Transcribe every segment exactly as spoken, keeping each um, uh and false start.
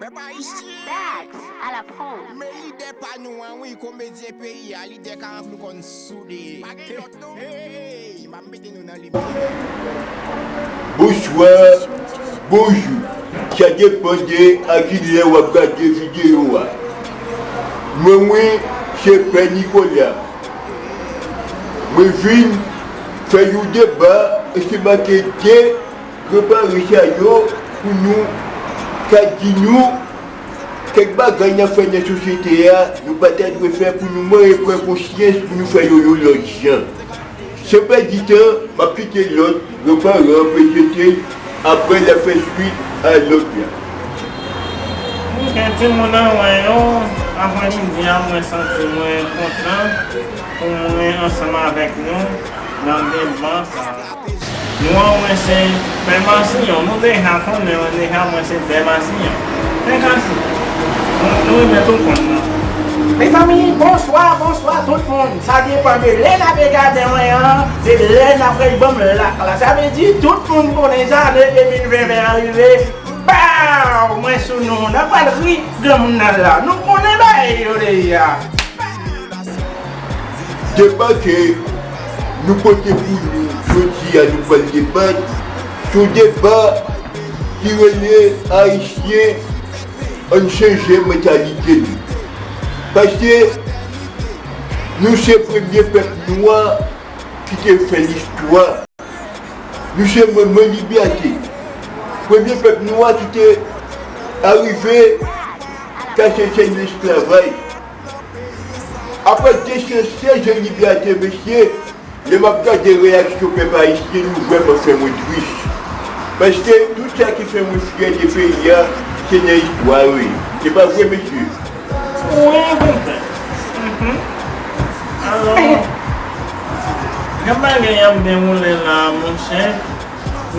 Pèp ayisyen! Men lidè pa nou an wi, konbyen peyi a, lidè ka anflou konn soude. Pa gen lòt non. Hey, m ap mete nou nan limyè. Bonswa, bonjou. Sa depann de a kilè w ap gade videyo a. Mwen, wi, se Pè Nikola. Mwen vin fè yon deba, e se make de gran pare sa yo pou nou ka di nou kèk bagay n ap fè nan sosyete a, nou pa ta dwe fè pou nou manyen pran konsyans pou nou fè yo yon lòt jan. San pèdi tan, m ap kite lòt gran paran prezante l, apre l ap fè swit a lòt la. Ok, timoun an wè yo, aprè midi a, mwen santi mwen kontan pou mwen ansanm avèk nou nan deba sa. Nou an mwen se Pè Masiyon, nou deja konnen mwen deja mwen se Pè Masiyon. Pè Masiyon, nou, nou renmen tou konn nou. Mezanmi, bonswa, bonswa tout moun. Sa depann de lè n ap gade mwen an, se lè n ap rey ban m lak la. Sa vle di tout moun konnen sa, de de mil ven ven an rive, baw, mwen sou nou. N ap pral ri granmoun nan la. Nou konnen bagay yo deja. Deba ke nou pote pou nou jodi a, nou pral debat sou deba ki rele Ayisyen, ann chanje mantalite nou. Paske nou se premye pèp nwa ki te fè listwa. Nou se manman libète. Premye pèp nwa ki te arive kase chèn lesklavaj. Apre de san sèz an libète, mesye, lè m ap gade reyaksyon pèp ayisyen, nou vrèman fè mwen tris. Paske tout sa ki fè mwen fyè de peyi a, se nan istwa yo ye. Se pa vre, mesye? Wi, konpè. Mhm. Alò, jan bagay ap dewoule la, monchè,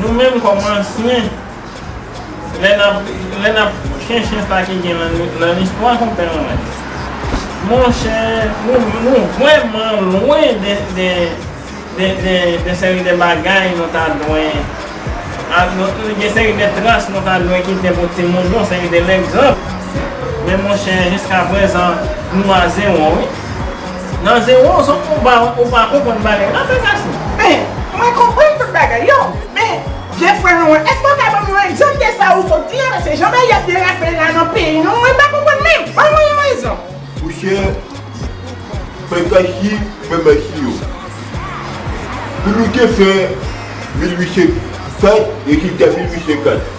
nou menm kòm ansyen, lè n ap, lè n ap chèche sa ki gen nan, nan listwa, konpè mwen, monchè, nou, nou vrèman lwen de, de, de, de, de seri de bagay nou ta dwe, a, nou, gen seri de tras nou ta dwe kite pou timoun yo, seri de legzanp. Men monchè, jiskaprezan, nou a zewo, wi. Nan zewo, se ou pa, ou pa konprann bagay la, Pè Masiyon. Men, mwen konprann tout bagay yo. Men, vye frè nou an, èske w ka ban m yon egzanp de sa ou sot di a? Paske jan bagay ap derape la nan peyi nou, mwen pa konprann menm. Ban mwen yon egzanp. Monchè, Pè Masiyon, Pè Masiyon. Pou nou te fè mil uit san kat, rezilta mil uit san kat,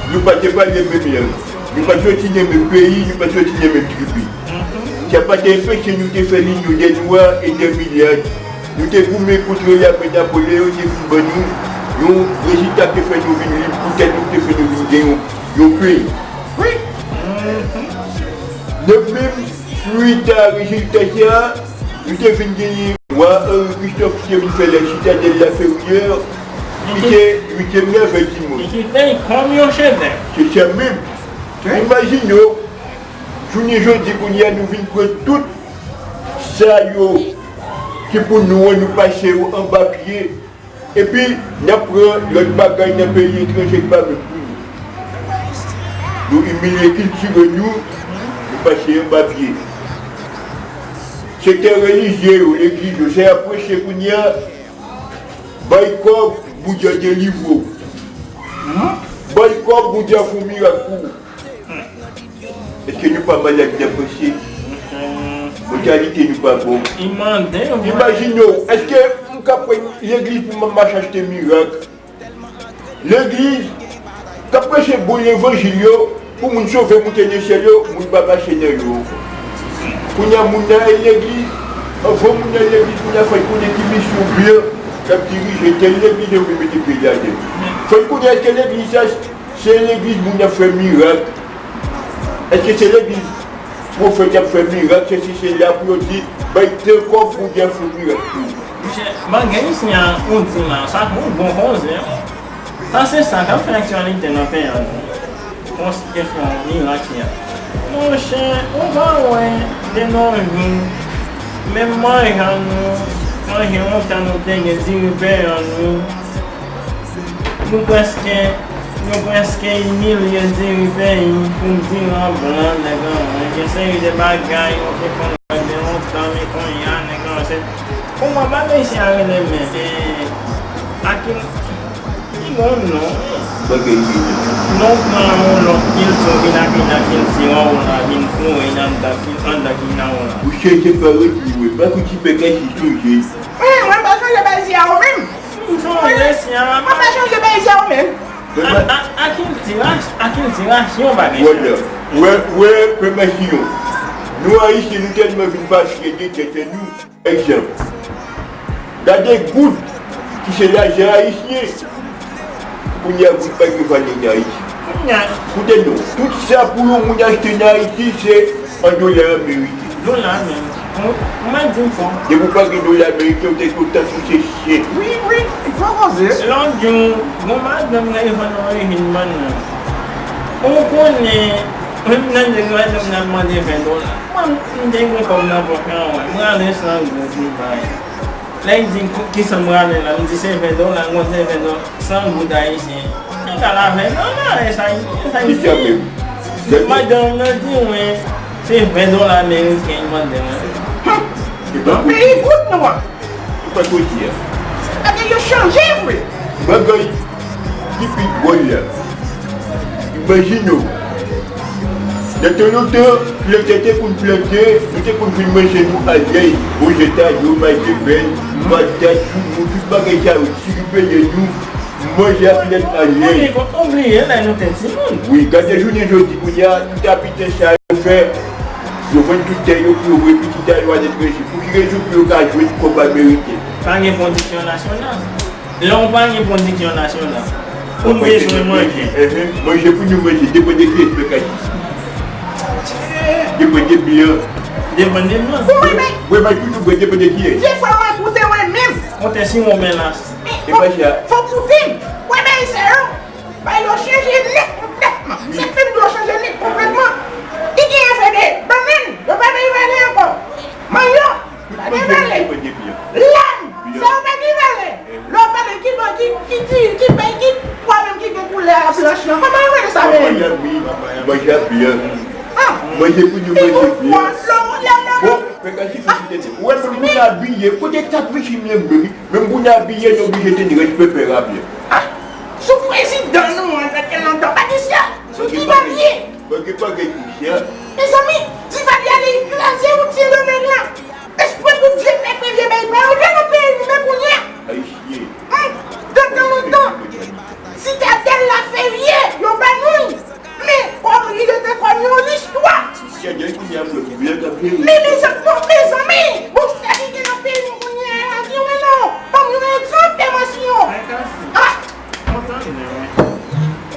nou pa te pale menm lang. Nou pa soti nan menm peyi, nou pa soti nan menm tribi. Sa pa te anpeche nou te fè linyon dè nwa e dè milat. Nou te goumen kont lame Napoleyon te vin ban nou yon rezilta ki te fè nou vin lib pou tèt nou, ki te fè nou vin gen yon, yon peyi. Wi. Nan menm swit a rezilta sa, nou te vin genyen wa Henri Christophe ki te vin fè la Citadelle La Ferrière, ki te uityèm mèvèy di mond. Li kite l kòm yon chedèv. Se sa menm. Imajine w, jounen jodi kounye a nou vin pran tout sa yo ki pou nou an, nou pase yo anba pye. Epi, n ap pran lòt bagay nan peyi etranje ki pa menm pou nou. Nou imilye kilti nou, nou pase anba pye. Sektè relijye yo, legliz yo, sa y ap preche kounye a, bay kòb, Bondye delivre w. Bay kòb, Bondye fè yon mirak pou ou. Èske nou pa malad nan panse? Mantalite nou pa bon. Imajine w, èske m ka pran legliz pou m mache achte mirak? Legliz k ap preche bon levanjil yo, pou moun sove, moute nan syèl yo, moun pa mache nan yo. Kounye a, moun nan al legliz, anvan moun nan al legliz, kounye a fò l konnen ki misyon blan k ap dirije tèl legliz yo vle mete pye ladan. Fò l konnen èske legliz sa Se legliz moun ap fè mirak. Èske se legliz pwofèt ap fè mirak? Se si se la pou yo di, bay tèl kòb pou Bondye fè mirak pou ou. Monchè, bagay isi a ou di la, sa bon koze, wi. Sa se sa k ap fè aktyalite nan peyi a, wi. Konsi te fè yon mirak yè. Monchè, ou pa wè, de nos jours, menm manje an nou, manje lontan nou te gen, diri peye an nou, nou prèske Yo prèske imilye diri peyi m pou m di an blan, nèg an, gen seri de bagay, yo te konn wè de lontan, men kounye a, nèg an, se, pou mwen, bagay sa a rele men, e, Akil, li gon non. Bagay li. Non, pran yon lòt kilti, vin ak, vin ak kilti an, ou la, vin foure anndan kilti an la. Ou chèche parèt li, wi, pa kouti pèkay si sonje. Mwen, mwen pa chanje bagay sa a ou menm. Mwen pa chanje bagay sa a ou menm. A, a, akiltirasyon, akiltirasyon bagay sa. Wè, wè, pèp Ayisyen. Nou Ayisyen, nou tèlman vin pa fyè de tèt nou. Egzanp, gade goud ki se lajan ayisyen. Kounye a, goud pa gen valè nan Ayiti. Kounye a. Koute non, tout sa pou yon moun achte nan Ayiti, se an dola ameriken. Dola menm. Ou, ou mèt di m sa. Depi w pa gen dola ameriken, ou te kontan touche chen. Wi, wi, li pran koze. Lòt jou, gon madanm nan Evan Orijin bann nan. Ou konnen, menm nan de madanm nan mande ven dola. Mwen, m te gen kòb nan pòch mwen, mwen ale san goud m bay. Lè l di, "Ki, kisa m rale la?" M di, "Se ven dola." M konn se ven dola, san goud ayisyen. Egal a ven dola, e sa, e sa. Kisa menm? Madanm nan di mwen, "Se ven dola ameriken," l mande mwen. Hum! Nan peyi goud nou an. Ou pa soti a. Bagay yo chanje vre. Bagay ki pi dwòl la. Imajine w. Nan tan lontan, plantè te konn plante, nou te konn vin manje nou alèz, bon jeta yo, mayi de bèl, patat, joumou, tout bagay sa yo, siripe nen nou, manje ak lèt alèz. Ou bliye lè nou te timoun. Wi, gade jounen jodi, kounye a, tout abitan sa yo fè, yo vann tout tè yo pou yo voye pitit a yo aletranje. Pou ki rezon? Pou yo ka jwenn kòb ameriken. Pa gen pwodiksyon nasyonal. Lè w pa gen pwodiksyon nasyonal, ou bezwen manje. Manje pou nou manje, depann de kiyès pèkay. Depann de blan. Depann de blan. Wi, men. Wi, men pou nou bwè, depann de kiyès. Defwa mwen koute mwen menm. Koute si mwen men la. E pa sa. Fò koute m. Wi, men se yo. Bay yo chanje nèt konplètman. Se fim yo chanje nèt konplètman. Li gen efè de bannann. Yo pa bay valè ankò. Manyo. Pa gen valè. Lam. Sa yo pa gen valè. Lè w pale ki bò, ki, ki ti, ki pèy, ki pwa menm ki gen koulè a blanch lan. Kòman yo rele sa menm? Manje a byen. Ah. Manje pou nou manje byen. Bon, men kan si fè ti tete. Ou wè moun kounye a abiye, kote kat Michi menm, baby? Menm kounye a abiye, nou oblije teni rèspè pè a byen. Ah. Sou prezidan nou an, sa fè lontan. Patricia, sou ki bagay ye? Bagay, bagay, Patricia. Mezanmi, Divalye ale kraze wout Sendomeng lan. Espre pou vye nèg, vye bay pa yo nan peyi nou, men kounye a. Ayisyen. Hum, de tan an tan, Sitadèl la fè vye, yo ba nou l. Men, kòm li rete kòm yon listwa. Sitadèl kounye a, mwen, blan k ap jere. Men, mezanmi, bon, mezanmi, bon, sa ki gen nan peyi nou kounye a, di mwen non, ban m yon egzanp de masyon. Ah!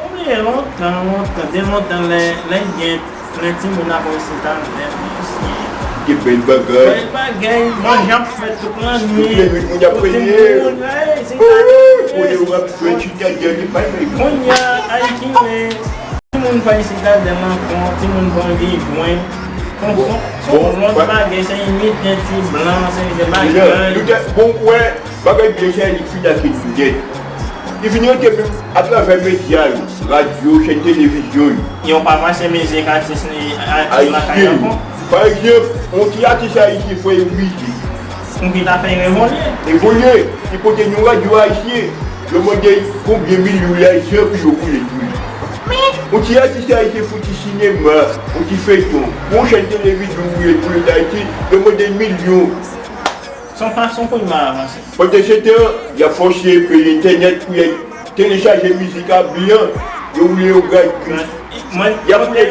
Ou bliye lontan, lontan, de lontan, lè, lè gen, lè timoun ap wè Sitadèl, mesye. Te bèl bagay. Bèl bagay, manje ap fèt tout lannwit. Tout lannwit, moun ap premye. Pou timoun, ey, Sitadèl. Kounye a w ap jwenn Sitadèl, li pa menm. Kounye a, Ayiti, men, timoun pa Sitadèl ankò, timoun pa anvi jwenn. Bon, se yon lòt bagay, se imite ti blan, se de bagay. Bon, wè, bagay byen sa, li fin ak nou nèt. Li vin rete menm atravè medya yo, radyo, chèn televizyon yo. Yo pa pase mizik atis li, atis lakay ankò. Pa egzanp, yon ti atis ayisyen fè yon mizik. Pou ki ta fè evolye. Evolye. Li pote yon radyo ayisyen. Yo mande konbyen milyon lajan pou yo boule pou li. Yon ti atis ayisyen fouti sinema, yon ti feyton, yon chèn televizyon pou yo boule Dayiti, yo mande milyon. Se yon fason pou nou avanse. Pandan se tan, y ap fòse peye entènèt pou y al telechaje mizik a byen, yo woule yo gratis. Y ap woule,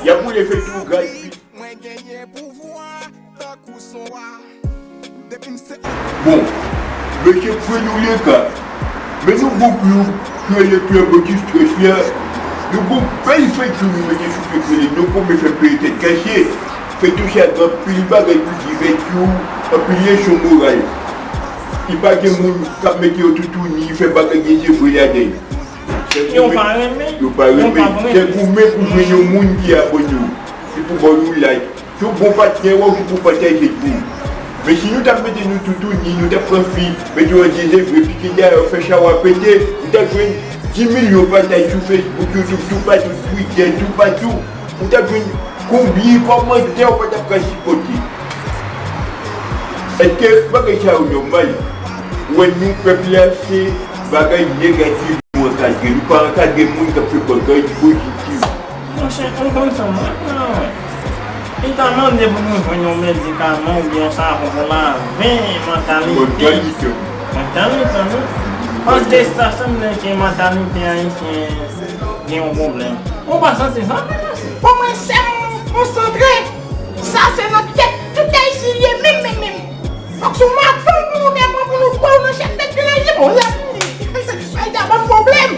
y ap woule fè tou gratis. Mwen genyen pouvwa tankou son wa. Depi m se Bon, mesye Prenou Leka, men nou gon gwoup ki rele Club Anti-Stress la, nou gon bèl feyton nou mete sou pye k rele Non Konbyen Fè M Peye Tèt Kache. Feyton sa gen anpil bagay pou divèti w, anpil leson moral. Li pa gen moun k ap mete yo toutouni, fè bagay gen se vre ladan l. Yo pa renmen. Yo pa renmen. Se goumen pou jwenn yon moun ki abòne w, ki pou ba w yon like. Si w bon patnè w, ou ki pou pataje l pou ou. Men si nou t ap mete nou toutouni, nou t ap pran fi, mete yo an dezevre, pike dayè, fè chawa pete, ou t ap jwenn Dis milyon pataj sou Facebook, YouTube, toupatou, Twitter, toupatou. Ou t ap jwenn konbyen kòmantè ou pa t ap ka sipòte? Èske bagay sa yo nòmal? Ou wè nou, pèp la, se bagay negatif nou ankadre. Nou pa ankadre moun k ap fè bagay pozitif. Monchè, ou konn sa, mwen, mwen, mwen. Li ta mande pou nou jwenn yon medikaman oubyen yon savon pou lave mantalite. Mantalite. Mantalite, wi. Paske sa sanble ke mantalite ayisyen gen yon pwoblèm. Ou pa santi sa, mesye? Pou mwen, sè m konsantre. Sa se nan tèt tout Ayisyen li ye, menm, menm, menm. Fòk se yon maton pou nou devan pou nou kwè w nan chèf tèt de Ayisyen. Bon, la, ay, ta ban m pwoblèm.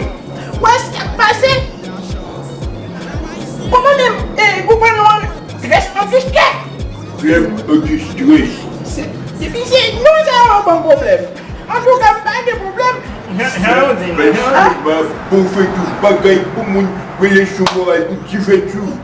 Ou wè sa k pase? Kòman menm, eh, gouvenman an, Tres Auguste? Clem Auguste Tres. Se, depi se non sa yo ban m pwoblèm. Antouka, m pa gen pwoblèm. Jan, jan yo di, non, jan yo di. Fèstival, bon fè tout bagay pou moun, rele sou moral, pou ti fè tout.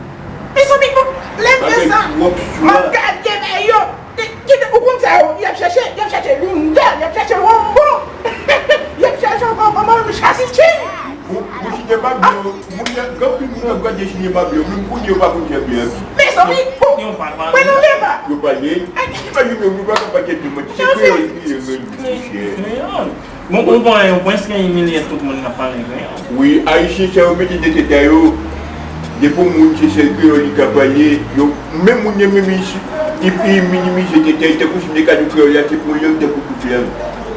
Mezanmi, bon, lè m fè sa, m ap gade bagay yo. Ki, ki, ou konn sa yo, y ap chèche, y ap chèche Linda, y ap chèche Wongo. Y ap chèche ankò kòman, Jackie Chan. Bon, bon, sinema blan, moun nan, gen anpil moun k ap gade sinema blan, menm kounye a yo pa konn jan blan abye. Mezanmi, bon, mwen nan deba. Yo pale, imajine w, nou pa ka pa tèt nou manti, se kreyòl ki ye, men nou chè. Bon, ou konnen yo prèske imilye tout moun k ap pale kreyòl. Wi, Ayisyen sa yo mete nan tèt a yo, depi yon moun se sèl kreyòl li ka pale, yo, menm moun nan menm li, li, li minimize tèt a li, tankou si m te ka di w kreyòl la se pou yon lang tankou tout lang.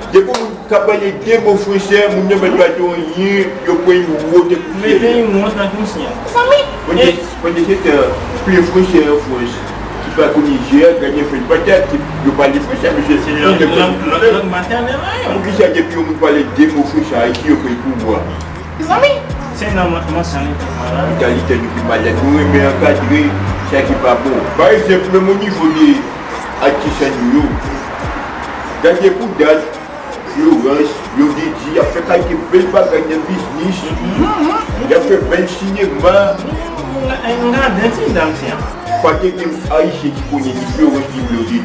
Depi yon moun ka pale de mo fransè, moun nan mèt pa di w anyen, yo pran yon wont tankou syèl la. Mete yon wont tankou syèl. Mezanmi! Mwen te, mwen te se tan plen fransè an Frans. Ki pa konn Niger, Ganyen, French Patat, ki, yo pale fransè, mesye. Se lang, lang, lang matènèl la, yo. Poukisa depi yon moun pale de mo fransè Ayiti, yo pran l pou bwa? Mezanmi! Se nan man-, mantalite malad. Mantalite nou ki malad. Nou renmen ankadre sa ki pa bon. Pa egzanp, menm o nivo de atis an nou yo, gade pou dat, Florence, Blondedy, y ap fè kalite bèl bagay nan biznis. Y ap fè bèl sinema. M gade ti dam sa. Pa te gen Ayisyen ki konnen ni Florence ni Blondedy.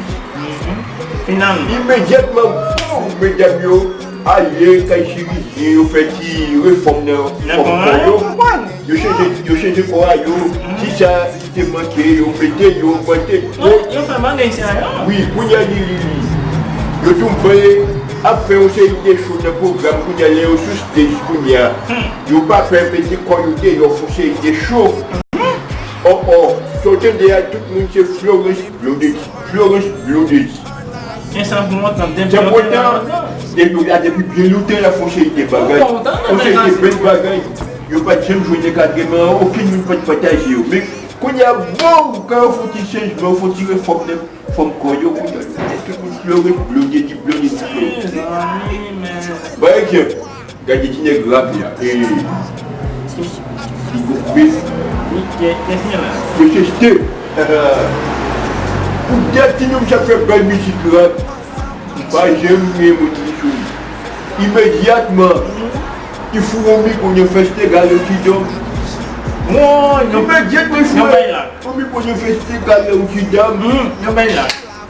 Finalman. Imedyatman, medam yo ale kay chirizyen, yo fè ti refòm nan fòm kò yo. Yo chanje, yo chanje kò a yo. Kisa ki te manke, yo mete, yo ogmante. Yo fè bagay sa yo. Wi, kounye a li, li, li. Yo tou vle ap fè yon seri de cho nan pwogram kounye a, lè yo sou stage kounye a. Yo pa pè mete kò yo deyò fè yon seri de cho. Oh, oh, sa w tande a, tout moun se Florence Blondedy, Florence Blondedy. E sa pou lontan, depi lontan, depi la, depi byen lontan, y ap fè yon seri de bagay. Yon seri de bèl bagay. Yo pa t janm jwenn ankadreman an, okenn moun pa t pataje yo. Men kounye a, bon, kan yo fè yon ti chanjman, yo fè yon ti refòm nan fòm kò yo, kounye a, tout moun Florence Blondedy, Blondedy, Blondedy. Pa egzanp, gade ti nèg rap la. E, li koupe. Mesye Sté. Pou dat ti nonm sa fè bèl mizik rap. Li pa janm gen moun ki sou li. Imedyatman, li foure yon mikwo nan fès nèg a, yon ti dam. Imedyatman, li foure yon mikwo nan fès nèg a, yon ti dam.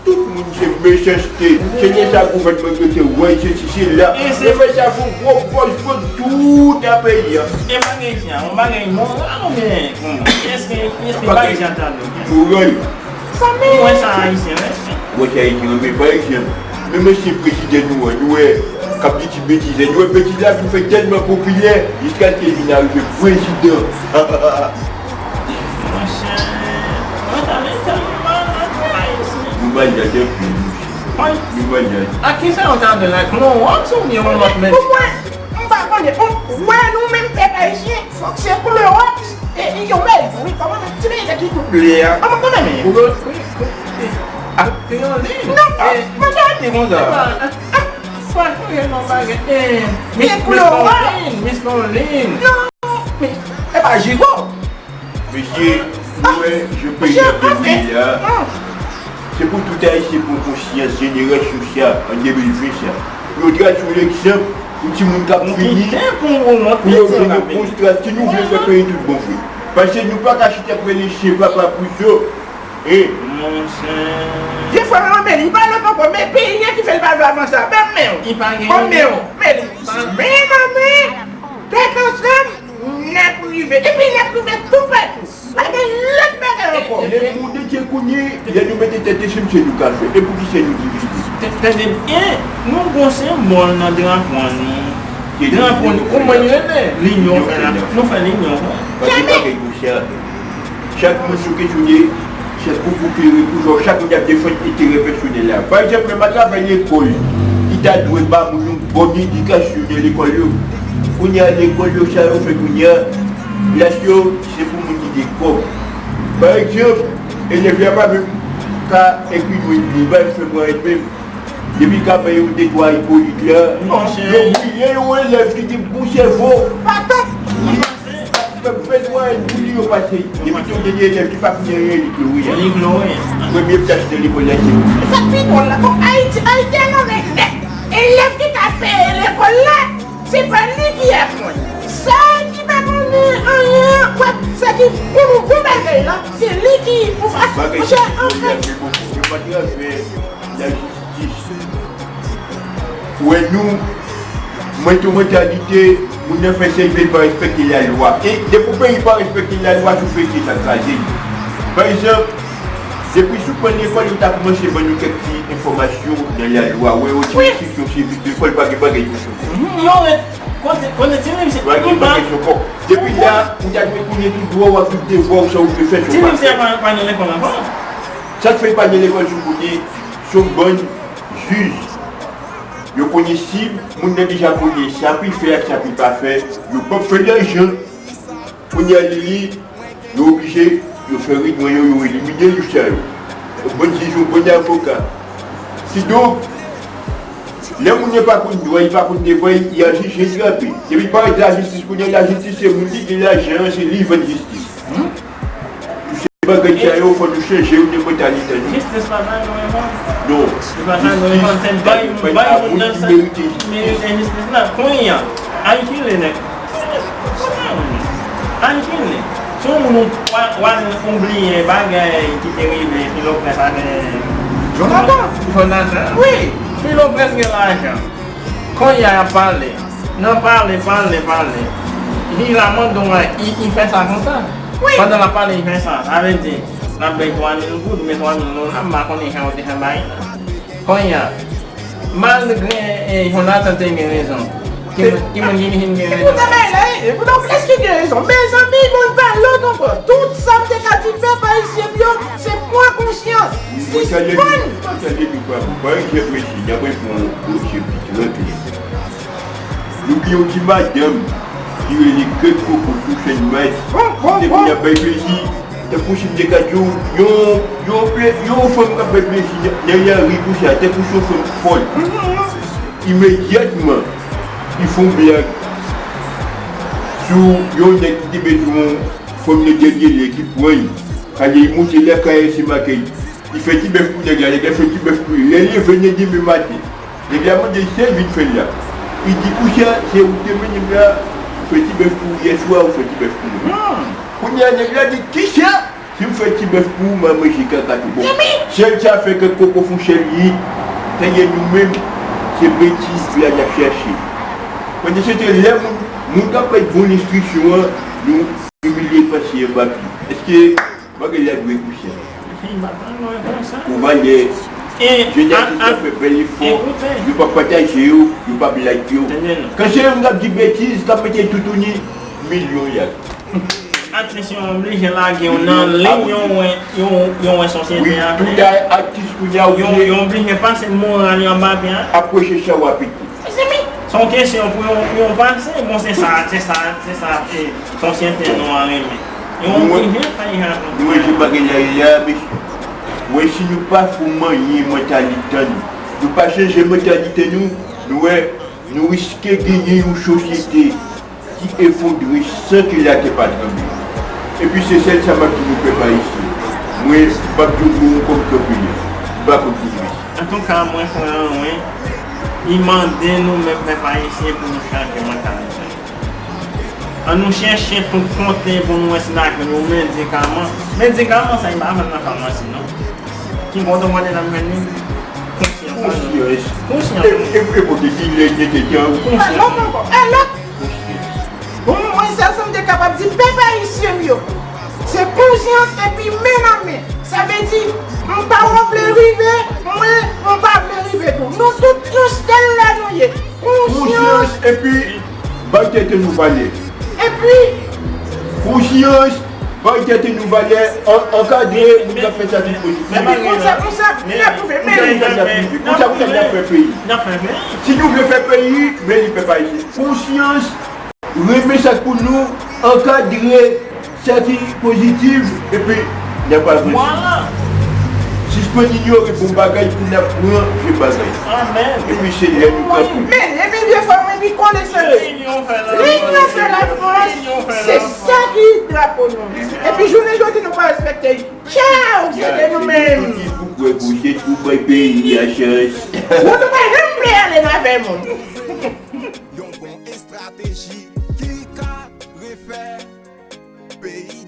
Tout moun se mechanste. Se lè sa gouvènman yo te wè, se si, se la. Yo fè sa fè yon gwo bòz pou tout a peyi a. E bagay sa, yon bagay moral oubyen kòman? Èske, èske bagay sa ta bon? Moral. Ou wè sa Ayisyen renmen. Ou wè sa Ayisyen renmen, pa egzanp, menm ansyen prezidan nou an, nou wè, k ap di ti betiz, nou wè betiz la vin fè tèlman popilè, jiskaske l vin arive prezidan. Monchè, mwen ta vin tèlman mal nan tè Ayisyen. Nou malad anpil, monchè. Nou malad. Ak kisa yo ta vin la? Klowòks oubyen yon lòt medikaman? Pou mwen, m pa konnen. Bon, wè nou menm pèp ayisyen, fòk se klowòks. E, e, yo, mezanmi, kòman menm ti medam ki tout ble a? Kòman, kòman menm? Ou wè, wi, wi, wi. Ah, te yon liy. Non, mwen te di konsa. Fwa konnen non bagay. E, Miss, Miss Lorraine, Miss Lorraine. Non, men, e pa Jigo. Mesye, nou wè jan peyi a vin ye la. Se pou tout Ayisyen pran konsyans, jenerasyon sa, an de mil ven sa. Yo dwe sou legzanp pou timoun k ap vini, pou yo jwenn yon bon strat, si nou vle fè peyi tout bon vre. Paske nou pa ka chita ap rele chen papa pou zo. E. Monchè. Vye frè mwen, men li pa lòt ankò, men peyi a ki fè l pa vle avanse a, men men w. Li pa gen. Ban men w. Men li. Men, men, men. Tèt ansanm, n ap rive. Epi n ap rive toupatou. Pa gen lòt bagay ankò. Lemonn antye konnen, lè nou mete tèt ansanm, se nou k ap fè. E poukisa nou divize? Tande byen, nou gon senbòl nan drapo nou. Drapo nou, kòman li rele? Linyon fè la. Nou fè linyon. Paske bagay konsa. Chak moun sou kesyone, chak gwoup pou kere pou zò, chak moun ap defann enterè pèsonèl la. Pa egzanp, menm atravè lekòl, ki ta dwe ba moun yon bòn edikasyon nan lekòl yo. Kounye a, lekòl yo, sa yo fè kounye a, klas yo, se pou moun ki gen kòb. Pa egzanp, elèv la pa menm ka ekri non li, li pa fè mwayen menm. Depi l ka bay yon de twa Ipolit la, yo briye yon elèv ki gen bon sèvo. Li fè mwayen pou li yo pase. Depi tou gen de elèv ki pa fini anyen, li klore a. Li klore a. Premye plas nan lekòl la, se li. Sa k pi dwòl la, bon, Ayiti, Ayiti an nèt. Elèv ki ka peye lekòl la, se pa li ki aprann. Sa ki pa konnen anyen an, wè, sa ki pou nou gwo bagay la, se li ki pou fè. Bagay monchè, anfen. Yo pa travè lajistis. Ou wè nou, mwen tou mantalite, moun nan fè sèl peyi pa respekte lalwa. E depi yon peyi pa respekte lalwa, se yon peyi ki ta kraze. Pa egzanp, depi sou pwen lekòl, yo ta kòmanse ban nou kèk ti enfòmasyon nan lalwa. Wè, yon ti enstriksyon sivik, lekòl pa gen bagay konsa. Yo ret kote, kote ti liv se pa gen bagay konsa. Depi la, ou ta dwe konnen tout dwa w ak tout devwa w, sa w dwe fè, sa w pa fè. Ti liv se pa, pa nan lekòl ankò. Sa k fè pa gen lekòl sou kote, se yon bann jij. Yo konnen sib, moun nan deja konnen sa pou l fè ak sa pou l pa fè. Yo p ap fè lajan. Kounye a, li li, yo oblije, yo fè ridwen yo, yo elimine jij sa yo. Yon bann jij, yon bann avoka. Kidonk, lè moun nan pa konn dwa, li pa konn devwa, li, li aji jan l trape. Depi l parèt lajistis, kounye a lajistis se moun ki gen lajan an, se li vann jistis. Bagay sa yo, fò nou chanje yo de mantalite nou. Jistis pa sa nou reponn. Non. Se pa sa nou reponn, se bay, bay moun nan sa ki merite jistis la. Kounye a, Ayiti le nèg. Ayiti le. Si yon moun ou pa, w al oubliye bagay ki te rive Filo Prince avè Jonathan. Jonathan. Wi. Filo Prince gen lajan. Kounye a y ap pale. Nan pale, pale, pale. Jij la mande w, li, li fè sa konsa. Wi. Pandan l ap pale, li fè sa. Sa vle di, l ap bay twa mil goud, men twa mil dola, m pa konnen jan yo te fè bay la. Kounye a, malgre, eh, Jonathan te gen rezon, ki moun, ki moun ki vin gen rezon? Epoutan, men, eh, epoutan, èske gen rezon? Mezanmi, moun pa lòt ankò. Tout sa m te ka di pèp ayisyen m yo, se pran konsyans. Sispann. Mwen tande nou pa, pa egzanp, mesye, n ap reponn yon ti trant. Nou gen yon ti madanm ki rele Krèk Koko sou Channmas. Depi n ap bay plezi, tankou si m te ka di w, yon, yon, yon fanm k ap bay plezi nan, nan lari konsa, tankou se yon fanm fòl. Imedyatman, li fè yon blag sou yon nèg ki te bezwen yon fanm nan dènye lè ki pran l. Kale li monte lakay, se makèy. Li fè ti bèf pou nèg la, nèg la fè ti bèf pou li. Lè l leve nan demen maten, nèg la mande l sa l vin fè la. Li di, "Kousa, se ou te mennen m la, ou fè ti bèf pou ou yè swa, ou fè ti bèf pou mwen." Kounye a, nèg la di, "Kisa? Si m fè ti bèf pou ou, m a manje kaka tou bon." Sèl sa fè Krèk Koko fè yon sèl li, se nou menm, se betiz la n ap chache. Pandan se tan, lè moun, moun k ap bay bon enstriksyon an, nou imilye l pase anba pye. Èske bagay la dwe konsa? Ou valè. Jodi a, tout sa fè bèl efò. Yo p ap pataje yo, yo p ap like yo. Kan se yon moun k ap di betiz, k ap mete toutouni, milyon y ap. Atis yo oblije lage yo nan liy, yo wè, yo, yo wè sosyete a. Wi, tout a, atis kounye a oblije. Yo, yo oblije pase moral yo anba pye a. Aproche sa w ap pete. Mezanmi, se yon kesyon pou yon, yon pase. Bon, se sa, se sa, se sa, e, sosyete nou an renmen. Yon oblije fè jan pou. Nou wè jan bagay la ye la, mesye. Wè, si nou pa fè manyen mantalite nou, nou pa chanje mantalite nou, nou wè, nou riske genyen yon sosyete ki efondre san ke latè pa tranble. Epi se sèl sa m ap di nou pèp ayisyen. Mwen, m ap di w mo kòm kanpe a. M pa konn pou mwen. Antouka, mwen kwè an mwen, li mande nou menm pèp ayisyen pou nou chanje mantalite. An nou chèche tout kote pou nou wè si n a jwenn yon medikaman. Medikaman sa, li pa vann nan famasi, non. Ki kote w mande n ap jwenn li? Konsyans. Konsyans. Konsyans. E, e, e kote ki lè nèg te gen konsyans. Konsyans. yo. Se konsyans epi men nan men. Sa vle di, m pa w vle rive, mwen, m pa vle rive tou. Nou tout yon sèl la nou ye. Konsyans. Konsyans epi bay tèt nou valè. Epi, Konsyans, bay tèt nou valè, an- ankadre moun k ap fè sa ki pozitif. Epi konsa, konsa, n ap pwouve, men Konsa, konsa, konsa, konsa, n ap fè peyi. N ap fè men. Si nou vle fè peyi, men li fè peyi. Konsyans, renmen sa k pou nou, ankadre sa ki pozitif, epi n ap avanse. Vwala. Sispann inyore bon bagay pou n ap pran vye bagay. Amèn. Epi se lè nou kanpe. Men, epi vye frè mwen, epi konnen se Linyon fè la. Linyon fè la fòs, se sa ki drapo nou. Epi jounen jodi nou pa respekte. Tchaw, se de nou menm. Ki pou kwè pou se tou bay peyi a chans. Ou tou pa janm vle ale nan avè moun. Yon bon estrateji ki ka refè peyi.